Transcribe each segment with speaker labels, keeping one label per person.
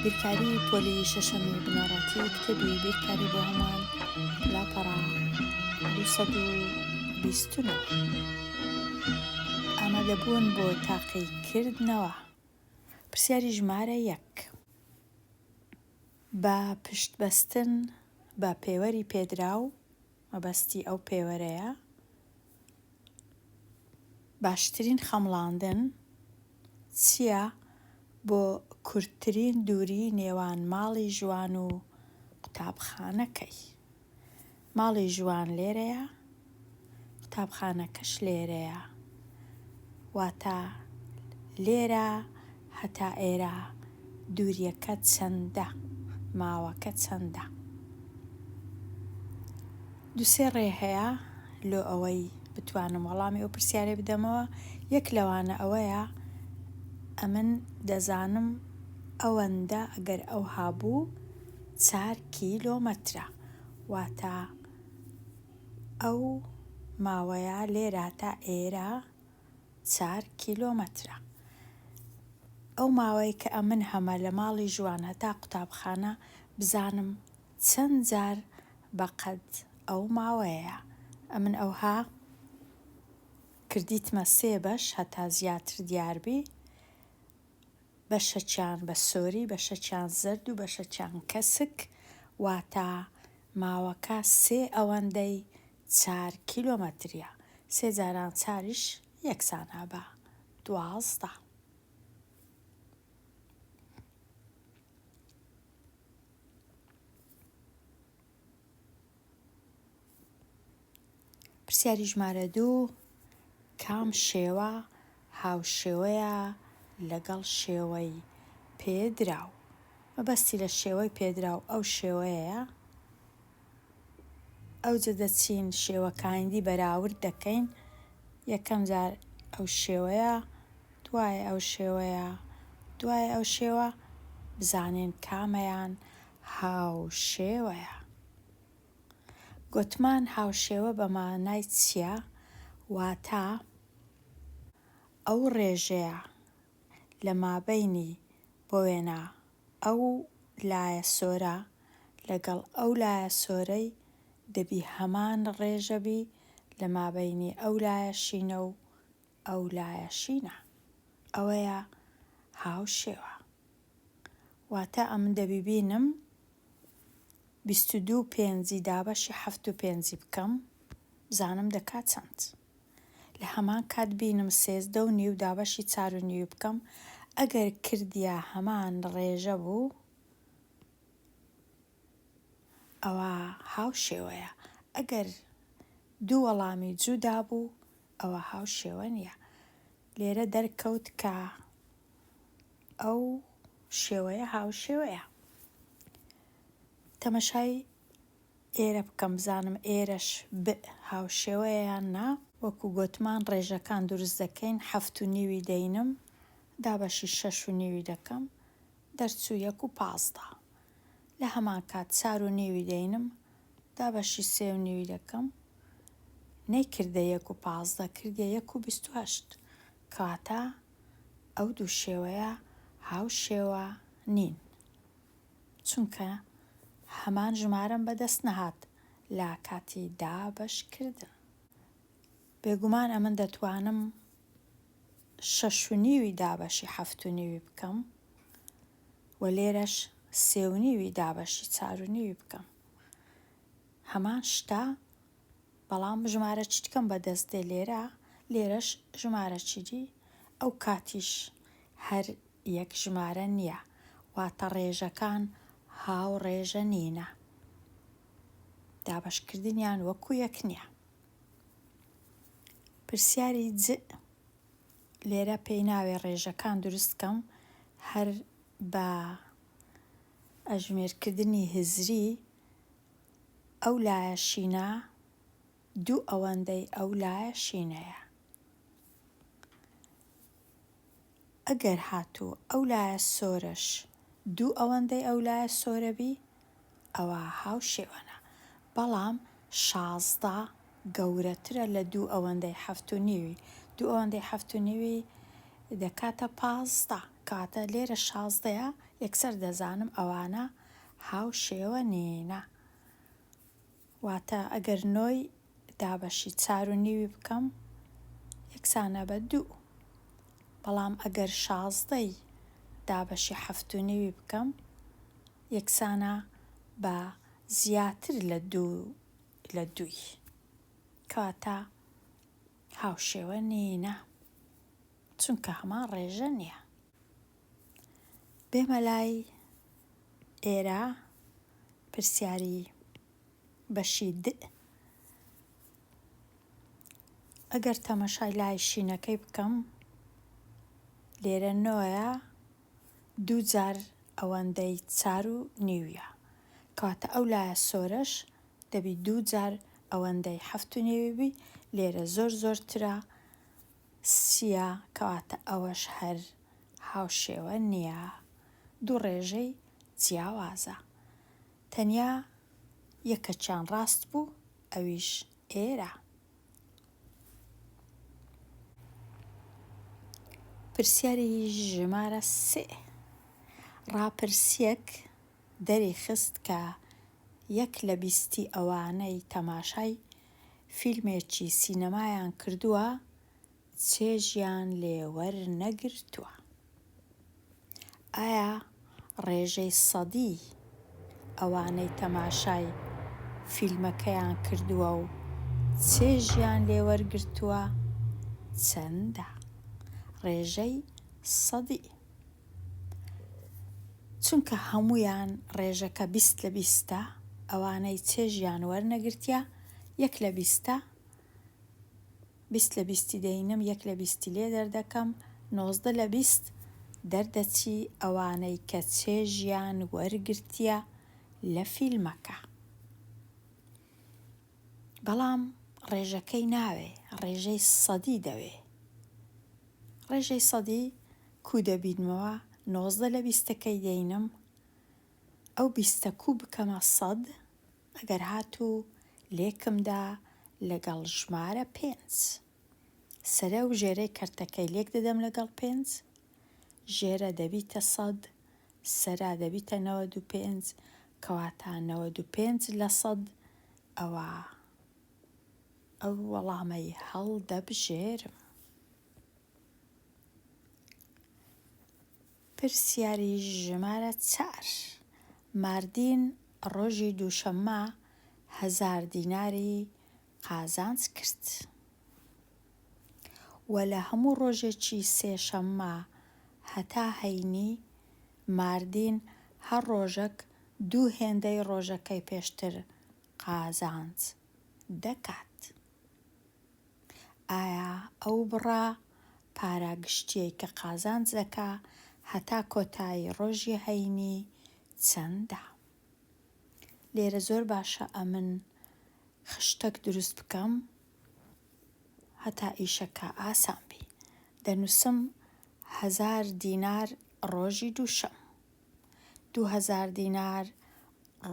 Speaker 1: بیرکاری پۆلی شەشەمی بنەڕەتی کتێبی بیرکاری بۆ هەمووان لاپەڕە 229 ئامادەبوون بۆ تاقیکردنەوە پرسیاری ژمارە یەک بە پشتبەستن بە پێوەری پێدراو مەبەستی ئەو پێوەرەیە باشترین خەمڵاندن چییە بۆ کورتترین دووری نێوان ماڵی ژوان و قوتابخانەکەی؟ ماڵی ژوان لێرەیە، قوتابخانەکەش لێرەیە. واتە لێرە هەتا ئێرە دووریەکە چەندە؟ ماوەکە چەندە؟ دوسێ ڕێ هەیە لۆ ئەوەی بتوانم وەڵامی ئەو پرسیارەی بدەمەوە، یەک لەوانە ئەوەیە ئەمن دەزانم ئەوەندە ئەگەر ئەوها بوو چار کیلۆمەترە واتە ئەو ماوەیە لێرە تا ئێرە چار کیلۆمەترە. ئەو ماوەی کە ئەمن هەمە لە ماڵی ژوان هەتا قوتابخانە بزانم چەند جار بە قەد ئەو ماوەیەیە. ئەمن ئەوها کردیتمە سێ بەش هەتا زیاتر دیار بی. بەشەکیان بە سۆری، بەشەکیان زەرد و بەشەکیان کەسک، واتە ماوەکە سێ ئەوەندەی چار کیلۆمەتریە، سێ جاران چاریش یەکسانە بە 12. پرسیاری ژمارە دوو، کام شێوە هاوشێوەیە لەگەڵ شێوەی پێدراو؟ مەبەستی لە شێوەی پێدراو ئەو شێوەیەیە ئەوجە دەچین شێوەکانی بەراورد دەکەین یەکەم جار ئەو شێوەیە دوای ئەو شێوەیە دوای ئەو شێوە بزانین کامەیان هاوشێوەیە. گۆتمان هاوشێوە بە مانای چیە؟ واتە ئەو ڕێژەیە لە مابەینی بۆ وێنە ئەو لایە سۆرە لەگەڵ ئەو لایە سۆرەی دەبی هەمان ڕێژە بی لە مابەینی ئەو لایە شینە و ئەو لایە شینە. ئەوەیە هاوشێوە. واتە ئەمن دەبی بینم 22 پێنجی دابەشی حەفت و پێنجی بکەم بزانم دەکا چەند. لە هەمان کات بینم 13 و نیو دابەشی چار و نیوی بکەم ئەگەر کردیا هەمان ڕێژە بوو ئەوە هاوشێوەیە ئەگەر دوو وەڵامی جودا بوو ئەوە هاوشێوە نییە. لێرە دەرکەوت کە ئەو شێوەیە هاوشێوەیە. تەمەشای ئێرە بکەم بزانم ئێرەش ب هاوشێوەیە یان نا. وەکو گۆتمان ڕێژەکان دروست دەکەین حەفت و نیوی دەینم دابەشی شەش و نیوی دەکەم دەرچوو یەک و 15 لە هەمان کات چار و نیوی دەینم دابەشی سێ و نیوی دەکەم نەیکردە یەک و 15 کردیە یەک و 28 کەواتە ئەو دوو شێوەیە هاوشێوە نین چونکە هەمان ژمارەم بەدەست نەهات لە کاتی دابەشکردن. بێگومان ئەمن دەتوانم شەش و نیوی دابەشی حەفت و نیوی بکەم و لێرەش سێ و نیوی دابەشی چار و نیوی بکەم. هەمان شتە بەڵام ژمارە چیتکەم بەدەست دێ لێرە لێرەش ژمارە چیدی ئەو کاتیش هەر یەک ژمارە نییە واتە ڕێژەکان هاوڕێژە نینە دابەشکردنیان وەکو یەک نییە. پرسیاری ج لێرە پێی ناوێ ڕێژەکان دروست کەم هەر بە ئەژمێرکردنی هزری ئەو لایە شینە دوو ئەوەندەی ئەو لایە شینەیە. ئەگەر هاتوو ئەو لایە سۆرەش دوو ئەوەندەی ئەو لایە سۆرە بی ئەوا هاوشێوەنە بەڵام 16 گەورەترە لە دوو ئەوەندەی حەفت و نیوی دوو ئەوەندەی حەفت و نیوی دەکاتە 15. کەواتە لێرە شازدەیە یەکسەر دەزانم ئەوانە هاوشێوە نینە. واتە ئەگەر نۆی دابەشی چار و نیوی بکەم یەکسانە بە دوو. بەڵام ئەگەر شازدەی دابەشی حەفت و نیوی بکەم یەکسانە بە زیاتر لە دوو لە دووی. کەواتە هاوشێوە نینە چونکە هەمان ڕێژە نییە. بێمە لای ئێرە پرسیاری بەشی دء. ئەگەر تەمەشای لای شینەکەی بکەم لێرە نۆیە دوو جار ئەوەندەی چار و نیویە کەواتە ئەو لایە سۆرەش دەبی دوو جار ئەوەندەی حەفت و نیوی بی لێرە زۆر زۆرترە سیە کەواتە ئەوەش هەر هاوشێوە نیە دوو ڕێژەی جیاوازە تەنیا یەکەکیان ڕاست بوو ئەویش ئێرە. پرسیاری ژمارە سێ، ڕاپرسییەک دەریخست کە یەک لە بیستی ئەوانەی تەماشای فیلمێکی سینەمایان کردووە چێژیان لێ وەرنەگرتووە. ئایا ڕێژەی سەدی ئەوانەی تەماشای فیلمەکەیان کردووە و چێژیان لێ وەرگرتووە چەندە؟ ڕێژەی سەدی. چونکە هەموویان ڕێژەکە 20 لە بیستە، ئەوانەی چێژیان وەرنەگرتیە یەک لە بیستە، 20 لە بیستی دەینم یەک لە بیستی لێ دەردەکەم 19 لە 20 دەردەچی ئەوانەی کە چێژیان وەرگرتیە لە فیلمەکە. بەڵام ڕێژەکەی ناوێ، ڕێژەی سەدی دەوێ. ڕێژەی سەدی کوو دەبینمەوە 19 لە بیستەکەی دەینم ئەو بیستە کوو بکەمە سەد ئەگەر هاتوو لێکم دا لەگەڵ ژمارە پێنج سەرە و ژێرەی کەرتەکەی لێک دەدەم لەگەڵ پێنج ژێرە دەبیتە سەد سەرە دەبیتە 95 کەواتە 95 لە سەد ئەوە ئەو وەڵامەی هەڵدەبژێرم. پرسیاری ژمارە چار، ماردین ڕۆژی دووشەممە هەزار دیناری قازانج کرد و لە هەموو ڕۆژێکی سێشەممە هەتا هەینی ماردین هەر ڕۆژەک دوو هێندەی ڕۆژەکەی پێشتر قازانج دەکات. ئایا ئەو بڕە پارە گشتیەی کە قازانج دەکا هەتا کۆتایی ڕۆژی هەینی چەندە؟ لێرە زۆر باشە ئەمن خشتەک دروست بکەم هەتا ئیشەکە ئاسان بی. دەنووسم هەزار دینار ڕۆژی دووشەم. 2000 دینار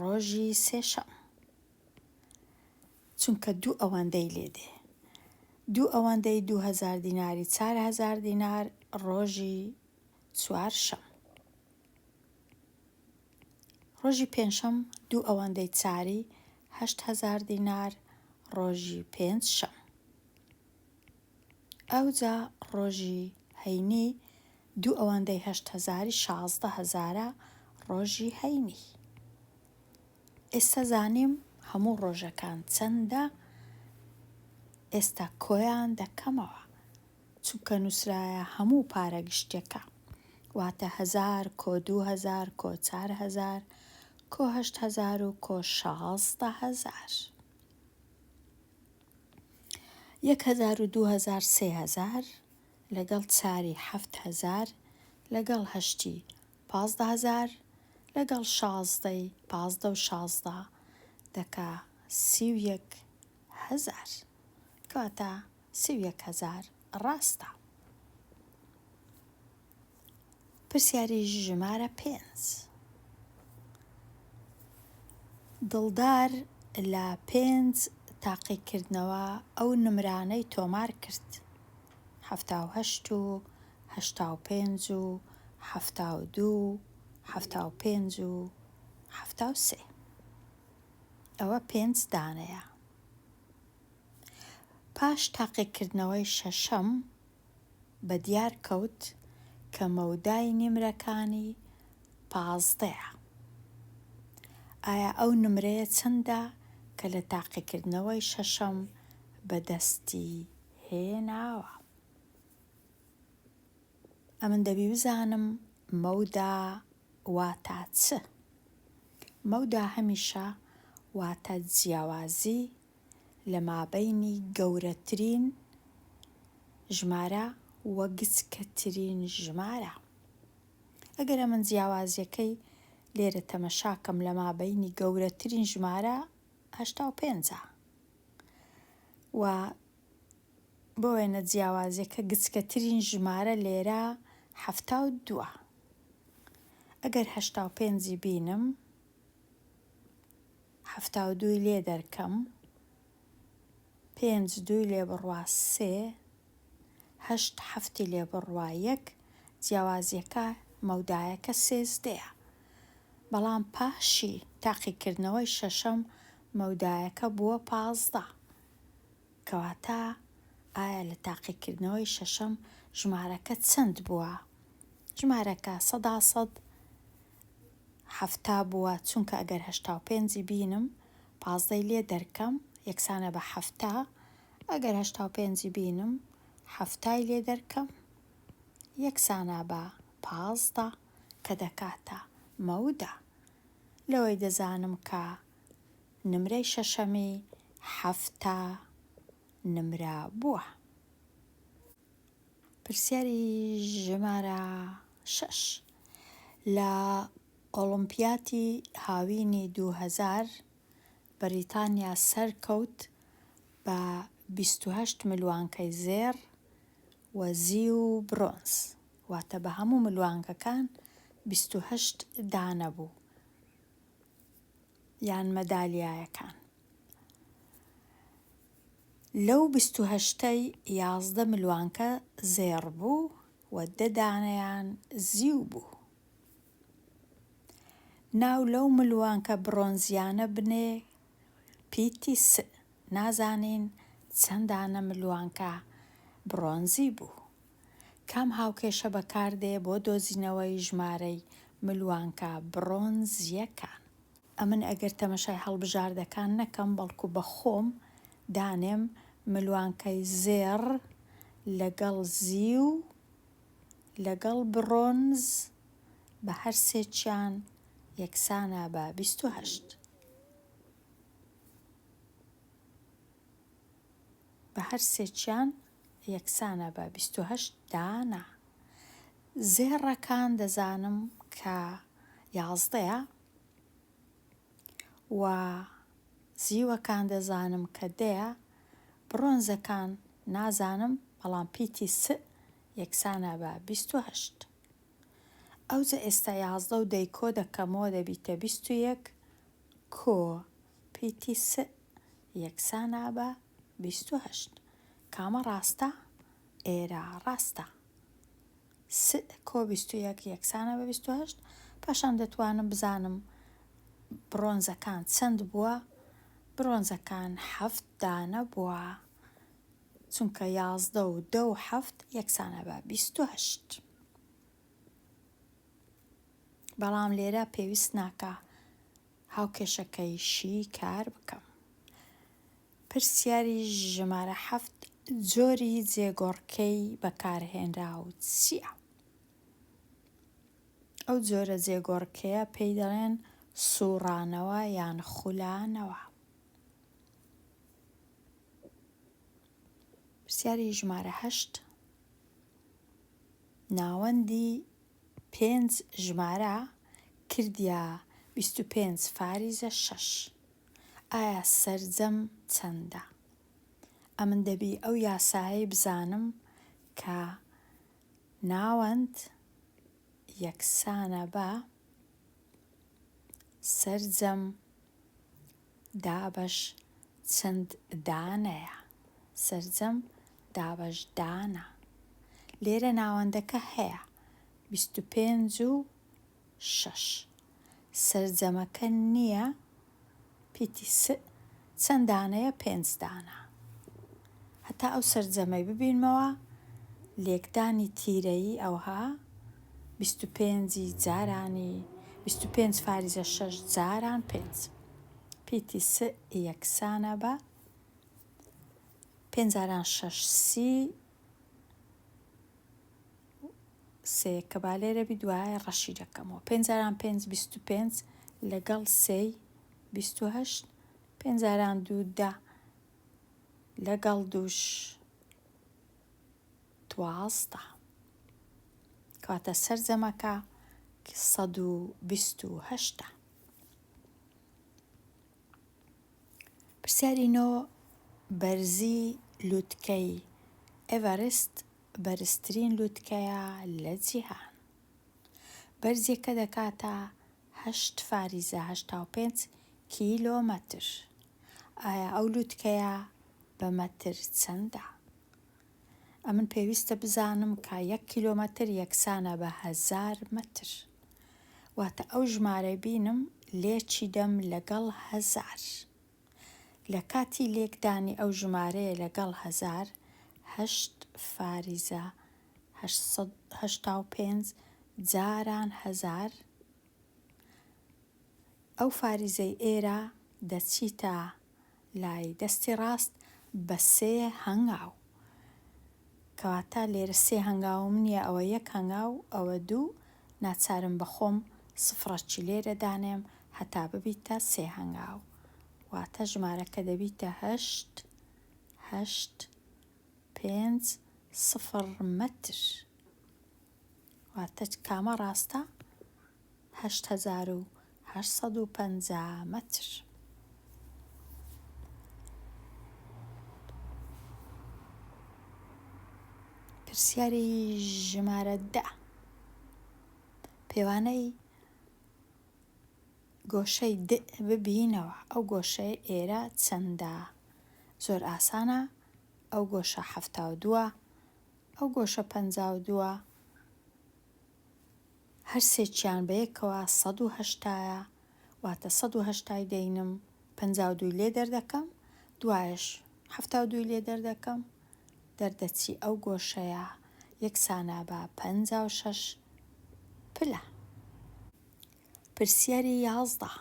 Speaker 1: ڕۆژی سێشەم. چونکە دوو ئەوەندەی لێ دێ. دوو ئەوەندەی 2000 دیناری 4000 دینار ڕۆژی چوارشەم. ڕۆژی پێنجشەم دوو ئەوەندەی چاری 8000 دینار ڕۆژی پێنجشەم. ئەوجا ڕۆژی هەینی دوو ئەوەندەی هەشت هەزاری شازدە هەزارە ڕۆژی هەینی. ئێستا زانیم هەموو ڕۆژەکان چەندە ئێستا کۆیان دەکەمەوە چونکە نووسرایە هەموو پارە گشتیەکە واتە هەزار کۆ 2000 کۆ 4000 کۆ 8000 و کۆ 16000. یەک هەزار و 2000 3000 لەگەڵ چاری 7000 لەگەڵ هەشتی 15000 لەگەڵ شازدەی پازدە و شازدە دەکا 31000 کەواتە 31000 ڕاستە. پرسیاری ژمارە پێنج. دڵدار لە پێنج تاقیکردنەوە ئەو نمرانەی تۆمار کرد، 78 و 85 و 89. 72، 75 و 73. ئەوە پێنج دانەیە. پاش تاقیکردنەوەی شەشەم بەدیار کەوت کە مەودای نمرەکانی پازدەیە. ئایا ئەو نمرەیە چەندە کە لە تاقیکردنەوەی شەشەم بەدەستی هێناوە؟ ئەمن دەبی بزانم مەودا واتا چ؟ مەودا هەمیشە واتە جیاوازی لە مابەینی گەورەترین ژمارە و گچکەترین ژمارە. ئەگەر ئەمن جیاوازیەکەی لێرە تەمەشاکەم لە مابەینی گەورەترین ژمارە 85 ە و بۆ وێنە جیاوازیەکە گچکەترین ژمارە لێرە 72 ە. ئەگەر 85 ی بینم 72 ی لێ دەرکەم پێنج دووی لێ بڕوا سێ هەشت حەفتی لێ بڕوا یەک جیاوازیەکە مەودایەکە سێزدەیە بەڵام پاشی تاقیکردنەوەی شەشەم مەودایەکە بووە 15 کەواتە ئایا لە تاقیکردنەوەی شەشەم ژمارەکە چەند بووە؟ ژمارەکە سەدا سەد 70 بووە چونکە ئەگەر 85ی بینم پازدەی لێ دەرکەم یەکسانە بە 70 ئەگەر 85ی بینم حەفتای لێ دەرکەم یەکسانە بە 15 کە دەکاتە مەودا. لەوەی دەزانم کە نمرەی شەشەمی 70 نمرە بووە. پرسیاری ژمارە شەش، لە ئۆڵۆمپیاتی هاوینی 2000 بەریتانیا سەرکەوت بە 28 ملوانکەی زێڕ و زیو و برۆنز، واتە بە هەموو ملوانکەکان 28 دانە بوو یان مەدالیایەکان. لەو 28ەی 11 ملوانکە زێڕ بوو و دە دانەیان زیو بوو. ناو لەو ملوانکە برۆنزیانە بنێ پیتی س، نازانین چەند دانە ملوانکە برۆنزی بوو. کام هاوکێشە بەکاردێ بۆ دۆزینەوەی ژمارەی ملوانکە برۆنزییەکان؟ ئەمن ئەگەر تەمەشای هەڵبژاردەکان نەکەم بەڵکو بە خۆم دانێم ملوانکەی زێڕ لەگەڵ زیو لەگەڵ برۆنز بە هەر سێکیان یەکسانە بە 28. بە هەر سێکیان یەکسانە بە 28 دانە. زێڕەکان دەزانم کە یازدەیە و زیوەکان دەزانم کە دەیە، بڕۆنزەکان نازانم بەڵام پیتی س یەکسانە بە 28. ئەوجە ئێستا یازدە و دەی کۆ دەکەمەوە دەبیتە 21 کۆ پیتی س یەکسانە بە 28. کامە ڕاستە؟ ئێرە ڕاستە. س کۆ 21 یەکسانە بە 28. پاشان دەتوانم بزانم برۆنزەکان چەند بووە؟ برۆنزەکان حەفت دانە بووە چونکە یازدە و دە و حەفت یەکسانە بە 28. بەڵام لێرە پێویست ناکا هاوکێشەکەی شی کار بکەم. پرسیاری ژمارە حەفت جۆری جێگۆڕکێی بەکارهێنراو چییە؟ ئەو جۆرە جێگۆڕکێیە پێی دەڵێن سوڕانەوە یان خولانەوە. پرسیاری ژمارە هەشت ناوەندی پێنج ژمارە کردیا 25 فاریزە شەش ئایا سەرجەم چەندە؟ ئەمن دەبی ئەو یاسایەی بزانم کە ناوەند یەکسانە بە سەرجەم دابەش چەند دانەیە سەرجەم دابەش دانە لێرە ناوەندەکە هەیە. 25 و شەش. سەرجەمەکە نییە پیتی س چەند دانەیە پێنج دانە. هەتا ئەو سەرجەمەی ببینمەوە لێکدانی تیرەیی ئەوها 25 ی جارانی 25 فاریزە شەش جاران پێنج. پیتی س یەکسانە بە پێنج جاران شەش سی سێ کە با لێرە بی دوایە ڕەشی دەکەمەوە پێنج جاران پێنج 25 لەگەڵ سێی 28 پێنج جاران دوو دە لەگەڵ دووش 12 کەواتە سەرجەمەکە 128 پرسیاری نۆ، بەرزی لوتکەی ئێڤەرست بەرزترین لوتکەیە لە جیهان. بەرزیەکە دەکاتە هەشت فاریزە 85 کیلۆمەتر. ئایا ئەو لوتکەیە بە مەتر چەندە؟ ئەمن پێویستە بزانم کە یەک کیلۆمەتر یەکسانە بە هەزار مەتر. واتە ئەو ژمارەی بینم لێکی دەم لەگەڵ هەزار. لە کاتی لێکدانی ئەو ژمارەیە لەگەڵ هەزار، هەشت فاریزە 885 جاران هەزار، ئەو فاریزەی ئێرە دەچیتە لای دەستی ڕاست بە سێ هەنگاو. کەواتە لێرە سێ هەنگاوم نییە ئەوە یەک هەنگاو ئەوە دوو ناچارم بە خۆم سفڕەکی لێرە دانێم هەتا ببیتە سێ هەنگاو واتە ژمارەکە دەبیتە هەشت هەشت پێنج سفڕ مەتر واتە کامە ڕاستە؟ 8850 مەتر. پرسیاری ژمارە دە. پێوانەی گۆشەی د ببینەوە. ئەو گۆشەیە ئێرە چەندە؟ زۆر ئاسانە. ئەو گۆشە حەفتا و دووە. ئەو گۆشە پەنجا و دووە. هەرسێکیان بەیەکەوە سەد و هەشتایە واتە سەد و هەشتای دەینم پەنجا و دووی لێ دەردەکەم دوایش حەفتا و دووی لێ دەردەکەم دەردەچی ئەو گۆشەیە یەکسانە بە 56 پلە. پرسیاری یازدە،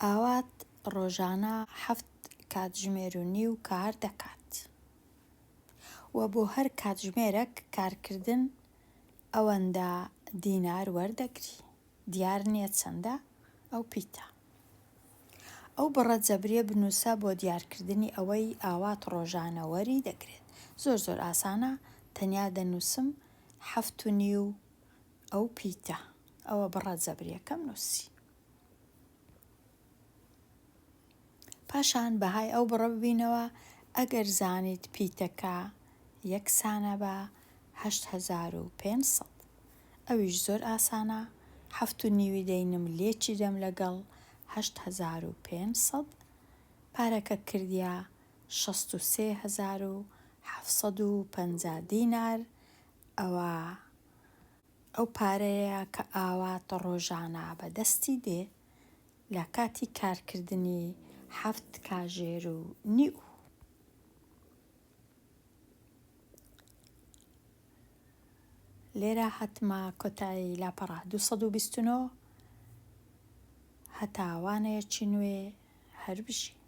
Speaker 1: ئاوات ڕۆژانە حەفت کاتژمێر و نیو کار دەکات و بۆ هەر کاتژمێرەک کارکردن ئەوەندە دینار وەردەگری، دیار نییە چەندە ئەو پیتە. ئەو بڕە جەبریە بنووسە بۆ دیارکردنی ئەوەی ئاوات ڕۆژانە وەری دەگرێت. زۆر زۆر ئاسانە، تەنیا دەنووسم حەفت و نیو ئەو پیتە. ئەوە بڕە جەبریەکەم نووسی. پاشان بەهای ئەو بڕە ببینەوە ئەگەر زانیت پیتەکە یەکسانە بە 8500 ئەویش زۆر ئاسانە حەفت و نیوی دەینم لێکی دەم لەگەڵ 8500 پارەکە کردیە 63750 دینار ئەوە ئەو پارەیە کە ئاوات ڕۆژانە بە دەستی دێ لە کاتی کارکردنی حەفت کاژێر و نیو. لێرە هاتمە کۆتایی لاپەڕە 229 هەتا وانەیەکی نوێ هەر بژین.